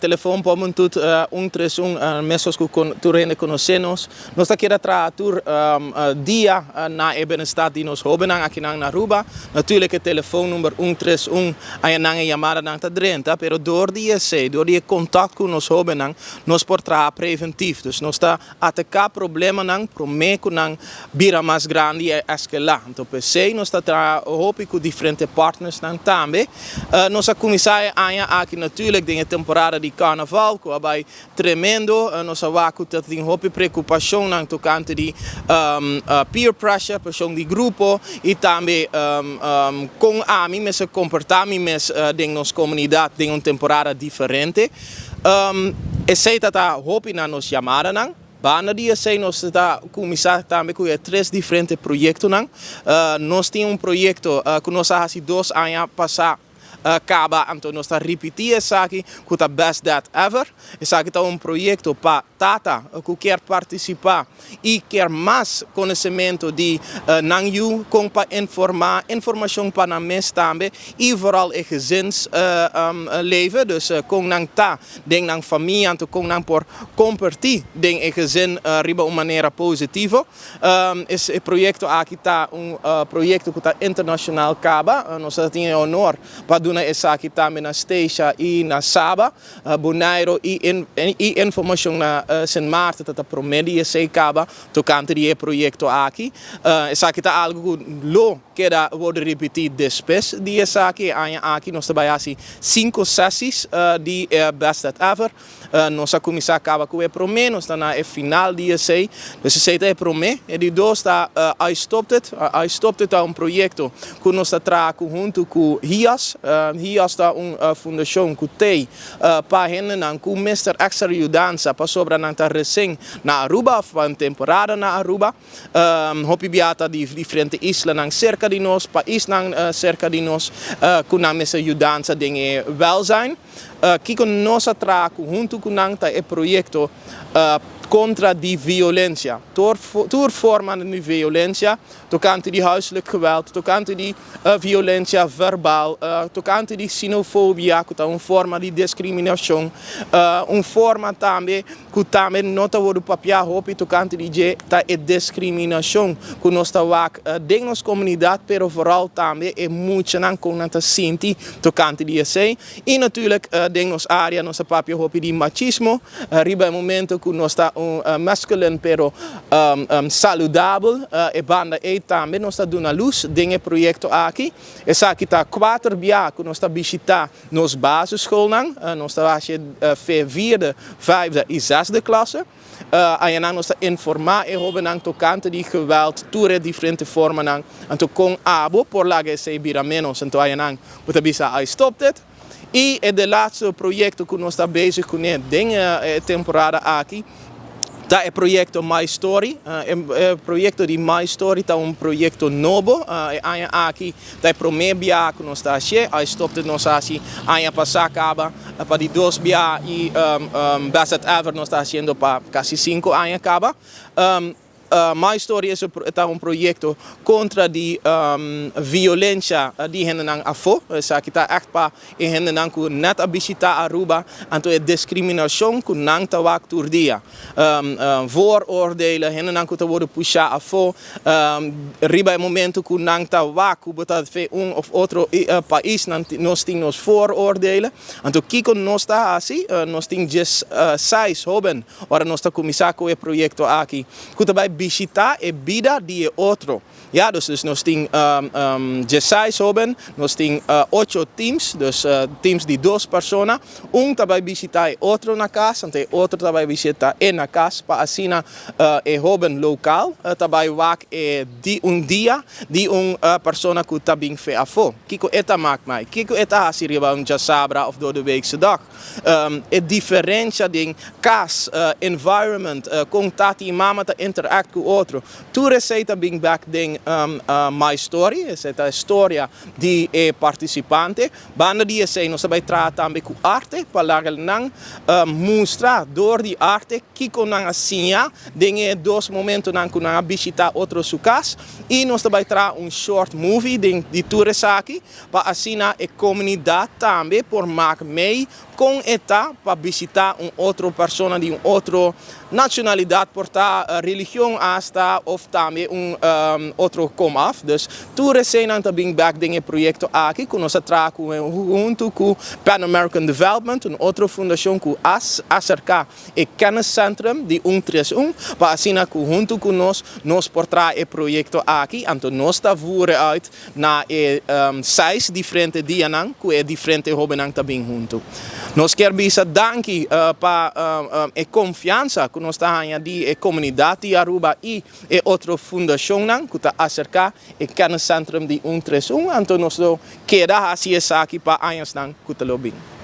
Telefon por muntut 131, meskos ku tur hende konosé nos. Nos ta keda traha tur dia na e benestar di nos hóbennan akinan na Aruba. Natuurlijk e telefon number 131, ayanan e yamadanan ta drenta, pero dor di esei, dor di e kontak ku nos hóbennan, nos por traha preventief. Dus nos ta ataká problemanan promé ku nan bira mas grandi i eskelá. Anto p'esei nos ta traha hopi ku diferente partnersnan tambe. Nos a kuminsá e aña aki natuurlijk den e temporada di karnaval ku a bai tremendo. Nos a wak ku ta tin hopi preokupashonnan tokante di peer pressure, preshon di grupo i tambe kon ami mester komportá mi mes den nos komunidat den un temporada diferente. Esei ta ta hopi na nos yamadanan. Banda di esei nos ta kuminsá tambe ku e tres diferente proyektonan. Nos tin un proyekto ku nos a hasi 2 aña pasá kaba, anto nos ta ripití esaki, ku ta Best Dad Ever. Esaki ta un proyekto pa tata ku kier partisipá i kier mas konosementu di nan yu, kon pa informá, informashon pa nan mes tambe i vooral e gezinsleven. Dus kon nan ta den nan famia, anto kon nan por kompartí den e gezin riba un manera positivo. E proyekto aki ta un proyekto ku ta internashonal kaba. Nos tin e honor pa duna esaki tambe na Statia i na Saba, Bonaire i informashon na Sint Maarten ta promé di esei kaba tokante di e proyekto aki. Esaki ta algu ku lo keda wòrdu ripití despues di esaki. E aña aki nos ta bai hasi sinku sessies di Best Dad Ever. Nos a kuminsá kaba ku e promé, nos ta na e final di esei. Dus esei ta e promé. E di dos ta I Stopped It. I Stopped It ta un proyekto ku nos ta traha huntu ku HIAS. HIAS ta un fundashon ku t'ei pa hendenan ku mester èkstra yudansa pasobra nan ta resien na Aruba òf pa un temporada na Aruba. Hopi bia ta di diferente islanan serka di nos, paisnan serka di nos, ku nan mester yudansa den e welzijn. Kiko nos a traha huntu ku nan ta e proyekto kontra di violensia. Tur forma di violensia, tokante di huiselijk geweld, tokante di violensia verbal, tokante di xenofobia, ku ta un forma di diskriminashon, un forma tambe ku tambe no ta wòrdu papiá hopi tokante di dje, ta e diskriminashon ku nos ta wak den nos komunidat, pero vooral tambe e muchanan kon nan ta sinti tokante di esei. I natuurlijk den nos área nos ta papia hopi di machismo, riba e momento ku nos ta un masculine pero saludabel, e banda ei tambe nos ta duna lus den e proyekto aki. Esaki ta kuater bia ku nos ta bishitá nos basisschoolnan. Nos ta hasi vierde, vijfde i zesde klasse. Ayanan nos ta informá e hóbennan tokante di geweld, tur e diferente formanan. Anto kon abo por laga esei bira menos. Anto ayanan bo ta bisa "I stopped it". I e de laatste proyekto ku nos ta bezig kuné den e temporada aki ta e proyekto My Story. E proyekto di My Story ta un proyekto nobo. E aña aki ta e promé bia ku nos ta hasié. I Stopped It nos a hasi aña pasá kaba pa di dos bia i Best Dad Ever nos ta hasiendo pa kasi 5 aña kaba. My Story ta un proyekto kontra di violensia di hendenan afó. Esaki ta echt pa e hendenan ku net a bishitá Aruba, anto e diskriminashon ku nan ta wak tur dia. Vooroordelen, hendenan ku ta wòrdu pushá afó, riba e momento ku nan ta wak ku bo ta di un òf otro pais, nan nos tin nos vooroordelen. Anto kiko nos ta hasi, nos tin 16 hóben, ora nos ta kuminsá ku e proyekto aki, ku ta bai bishitá e bida di e otro. Ja, dus nos tin 16 hóben, nos tin 8 teams, dus teams di dos persona. Un ta bai bishitá e otro na kas, anto e otro ta bai bishitá e na kas, pa asina e hóben lokal ta bai wak e di un dia di un persona ku ta bin fe afó. Kiko e ta maak mee? Kiko e ta hasi riba un djasabra òf doordeweekse dag? E diferensia den kas, environment, kon tata i mama ta interact ku otro. Tur esei ta bin back den My Story, esei ta historia di e partisipante. Banda di esei nos ta bai traha tambe ku arte, pa laga nan mustra dor di arte kiko nan a siña den e dos momentonan ku nan a bishitá otro su kas. I nos ta bai traha un short movie den di tur esaki, pa asina e komunidat tambe por maak mee. Con e ta pa bishita un otro persona di un otro nacionalidad, por ta religion hasta of tambe un otro komaf. Dus tur esey ta bin back den e proyecto aki cu nos a traha hunto cu Pan American Development, un otro fundacion cu a acerca e kenniscentrum di 131, pa asina cu hunto cu nos, nos por traha e proyecto aki. Anto nos ta voeren uit na e seis diferente dianan cu e diferente hobennan ta bin hunto. Nos kier bisa danki pa e confiansa cu nos ta di e comunidad di Aruba y e otro fundacionnan cu ta acerca e kenniscentrum di 131. Anto nos keda haci esaki pa añanan cu ta lo bin.